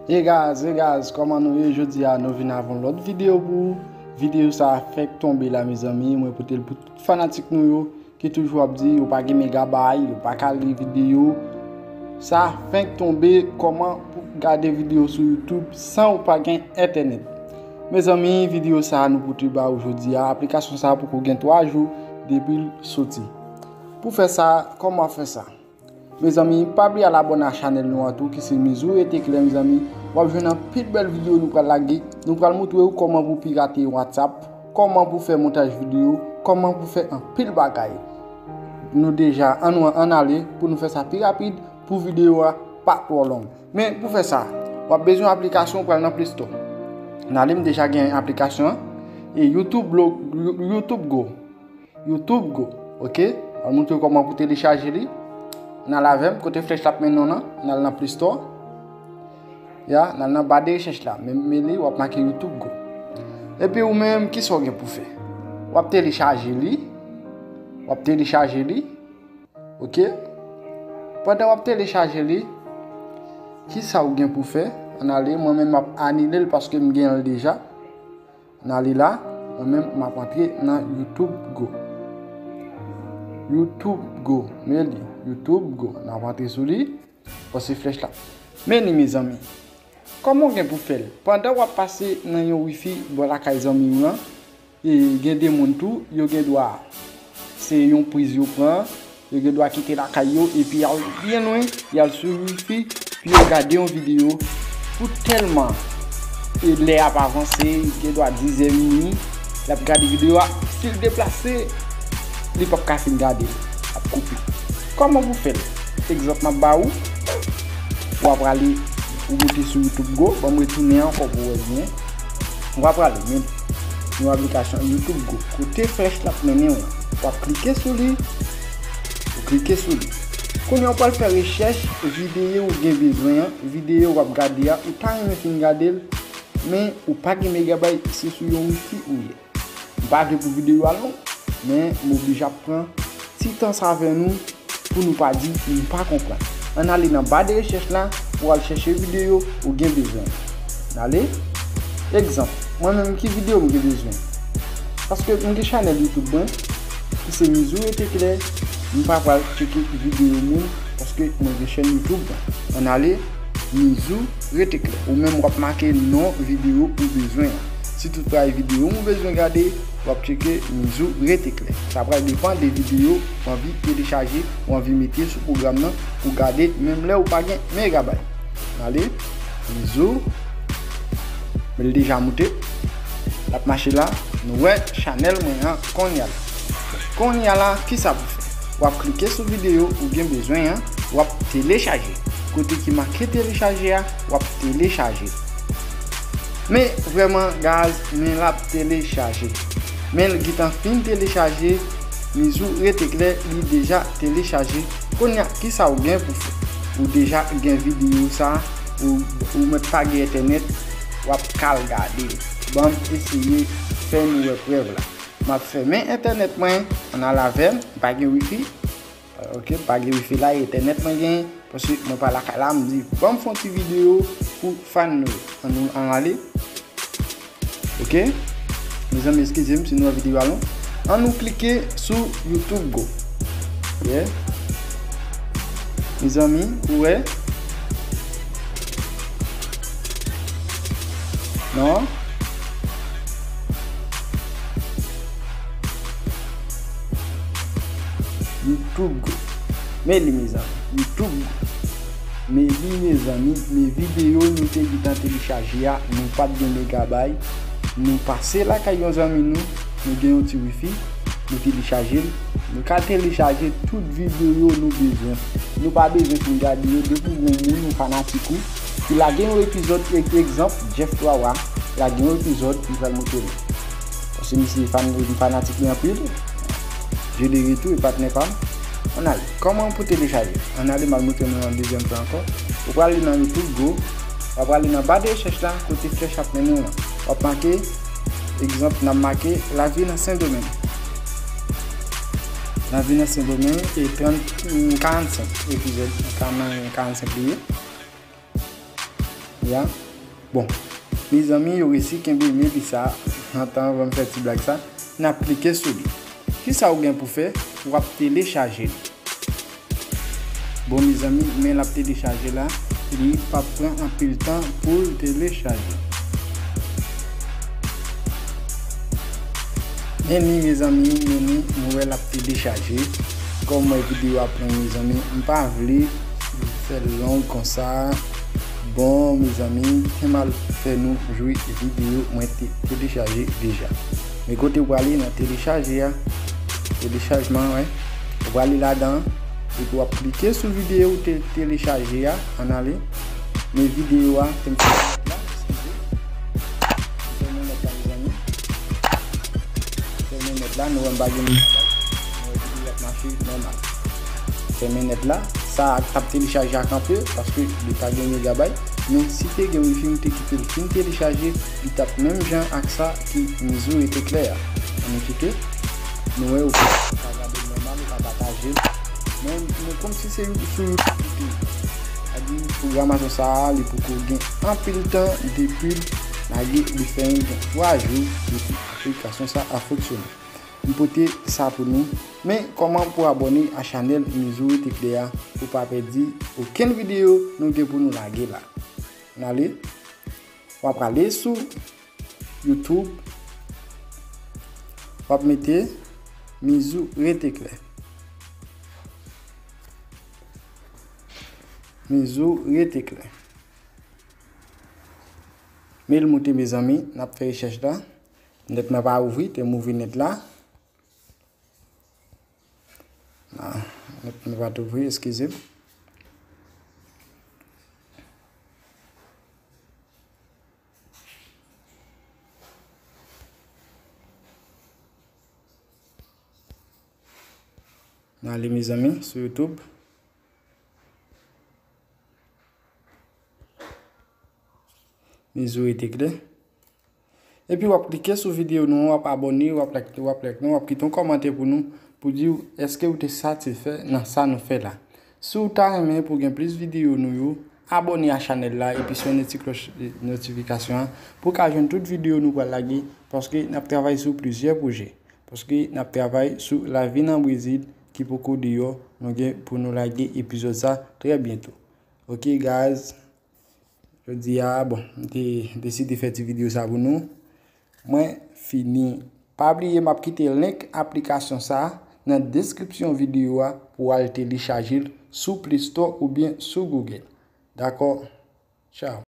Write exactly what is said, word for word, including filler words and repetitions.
Hey guys, hey guys, kòman nou ye? Jodi a nou vin avè yon lòt videyo pou ou. Videyo sa a fèk tonbe la, mezanmi. Mwen pote l pou tout fanatik nou yo ki toujou ap di yo pa gen megabay, yo pa ka li videyo. Sa a fèk tonbe, kòman pou gade videyo sou YouTube san ou pa gen entènèt. Mezanmi, videyo sa a nou pote ba ou jodi a. Aplikasyon sa a poko gen twa jou depi l soti. Pou fè sa, kòman fè sa? Mezanmi, pa bliye al abòne a chanèl nou an tou, ki se Mizou Rete Klè, mezanmi. W ap jwenn anpil bèl videyo nou pral lage. Nou pral montre w kòman pou pirate WhatsApp, kòman pou fè montaj videyo, kòman pou fè anpil bagay. Nou deja, ann, ann ale pou nou fè sa pi rapid, pou videyo a pa twò long. Men pou fè sa, w ap bezwen aplikasyon, ou pral nan Play Store. Ann ale, m deja gen aplikasyon an. E YouTube, Go, YouTube Go. YouTube Go, oke? Mwen montre w kòman pou telechaje li. Ann al avè m, kote flèch la ap mennen w lan, ann al nan Play Store. Ya, ann al nan ba de rechèch la, men, men li, w ap make YouTube Go. Epi ou menm, kisa w gen pou fè? W ap telechaje li, w ap telechaje li, oke? Pandan w ap telechaje li, kisa w gen pou fè? Ann ale, mwen menm m ap anile l paske m gen l deja. Ann ale la, mwen menm m ap antre nan YouTube Go. YouTube Go, men li, YouTube Go. N ap antre sou li, pase flèch la. Men li, mezanmi. Kòman w gen pou fè l? Pandan w ap pase nan yon wifi bò lakay zanmi w lan, e gen de moun tou, yo gen dwa, se yon priz yo pran, yo gen dwa kite lakay yo epi y al byen lwen, y al sou wifi pou yo gade yon videyo pou tèlman, e lè ap avanse, gen dwa dizè minui, l ap gade videyo a, si l deplase, li p ap ka fin gade l, l ap koupe. Kòman pou fè l? Egzanp m ap ba ou, w ap prale, ou moute sou YouTube Go, ban m retounen ankò pou w wè byen. W ap prale, men yon aplikasyon YouTube Go. Kote flèch la ap mennen w lan, w ap klike sou li, ou klike sou li. Kounye a w pral fè rechèch videyo ou gen bezwen an, videyo w ap gade a, ou ta renmen fin gade l, men ou pa gen megabay, se sou yon wifi ou ye. M pa vle pou videyo a long, men m oblije ap pran ti tan sa avè nou pou nou pa di nou pa konprann. Ann ale nan ba de rechèch la pou al chèche videyo ou gen bezwen. Ann ale. Egzanp, mwen menm ki videyo m gen bezwen? Paske m gen chanèl YouTube mwen, ki se Mizou Rete Klè, m pa pral tcheke videyo moun, paske mwen gen chèn YouTube mwen. Ann ale, Mizou Rete Klè. Ou menm w ap make non videyo ou bezwen an. Si tout bagay videyo ou bezwen gade, w ap tcheke Mizou Rete Klè. Sa pral depann de videyo ou anvi telechaje, ou anvi mete sou pwogram nan pou gade, menm lè ou pa gen megabay. Ale, Mizou, men l deja moute. L ap mache la. Nou wè chanèl mwen an kounye a la. Kounye a la, kisa pou fè? W ap klike sou videyo ou gen bezwen an, w ap telechaje. Kote ki make telechaje a, w ap telechaje. Men vrèman, guys, men l ap telechaje. Men l gentan fin telechaje, Mizou Rete Klè, li deja telechaje. Kounye a, kisa w gen pou fè? Ou deja gen videyo sa, ou, ou mèt pa gen entènèt, w ap ka al gade. Ban m eseye fè nou wè prèv la. M ap fèmen entènèt mwen, ann al avè m, m pa gen wifi. Ok, m pa gen wifi la, entènèt mwen gen, paske mwen pa lakay la, m di, ban m fè yon ti videyo pou fan nou. Ann nou ann ale. Ok? Mezanmi, eskize m si nou wè videyo a long. Ann nou klike sou YouTube Go. Yeah. Mezanmi, ou wè? Non? YouTube Go. Men li, mezanmi. YouTube Go. Men li, mezanmi, men videyo nou te gentan telechaje a, nou pa t gen megabay. Nou pase lakay yon zanmi nou, nou gen yon ti wifi, nou telechaje l. Nou ka telechaje tout videyo nou bezwen. Nou pa bezwen fin gade yo, depi w gen yon moun, yon fanatik ou, ki lage yon epizòd, e-, egzanp, Jeff Wawa, lage yon epizòd, m pral montre nou. Paske misye fan, m fanatik li anpil. Je le retour e patnè pa m. Ann ale. Kòman pou telechaje? Ann ale, m al montre nou yon dezyèm tan ankò. Ou prale nan YouTube Go. W ap prale nan ba de rechèch la, kote flèch ap mennen w lan. W ap make, egzanp, n ap make Lavi nan Sendomeng. Lavi nan Sendomeng e trant, karannsenk epizòd, karannsenk li ye. Ya. Bon, mezanmi, yo resi kenbe men li sa, antan anvan m fè ti blag sa, n ap klike sou li. Kisa ou gen pou fè? W ap telechaje li. Bon, mezanmi, men l ap telechaje la, li p ap pran anpil tan pou l telechaje. Men li, mezanmi, men li, nou wè l ap telechaje. Kòm mwen videyo ap long, mezanmi, m pa vle fè l long konsa. Bon, mezanmi, fè m al fè nou jwe videyo mwen te telechaje deja. Men kote w prale nan telechaje a, telechajman, wè. Ou prale ladan, epi w ap klike sou videyo ou te telechaje a, ann ale. Men videyo a, te m fè la, eskize. Fèmen nèt la, mezanmi. Fèmen nèt la, nou wè m pa gen megabay. Nou wè videyo ap mache nòmal. Fèmen nèt la. Sa t ap telechaje a kanpe, paske li pa gen megabay. Men si te gen wifi, m te kite l fin telechaje, li t ap menm jan ak sa ki Mizu Rete Klè a. Ann kite. Nou wè, ou ka gade l nòmal, ou ka pataje l. Men, men kòmsi se sou YouTube li te ye. Sa di, pwogramasyon sa a, li poko gen anpil tan depi l lage, li fè gen twa jou depi aplikasyon sa a fonksyone. M pote sa pou nou. Men, kòman pou abòne a chanèl Mizu Rete Klè a pou pa pèdi okenn videyo nou gen pou nou lage la. N ale. W ap prale sou YouTube. W ap mete Mizu Rete Klè. Mizu Rete Klè. Men l moute, mezanmi, n ap fè rechèch la. Nèt mwen pa ouvri, te m ouvri nèt la. Ah, nèt mwen pa t ouvri, eskize m. N ale, mezanmi, sou YouTube. Mizu Rete Klè. Epi w ap klike sou videyo nou, w ap abòne, w ap like, w ap like nou, w ap kite yon kòmantè pou nou, pou di w èske w te satisfè nan sa nou fè la. Si w ta renmen pou gen plis videyo nou yo, abòne a chanèl la, epi sonne ti klòch, eh, notifikasyon an, pou w ka jwenn tout videyo nou pral lage, paske n ap travay sou plizyè pwojè. Paske n ap travay sou lavi nan Brezil ki poko deyò, nou gen pou nou lage epizòd sa trè byento. Ok, guys. Jodi a, bon, m te deside fè ti videyo sa pou nou. Mwen fini. Pa bliye, m ap kite link aplikasyon sa a nan deskripsyon videyo a pou w al telechaje l sou Play Store oubyen sou Google. Dakò? Tchao.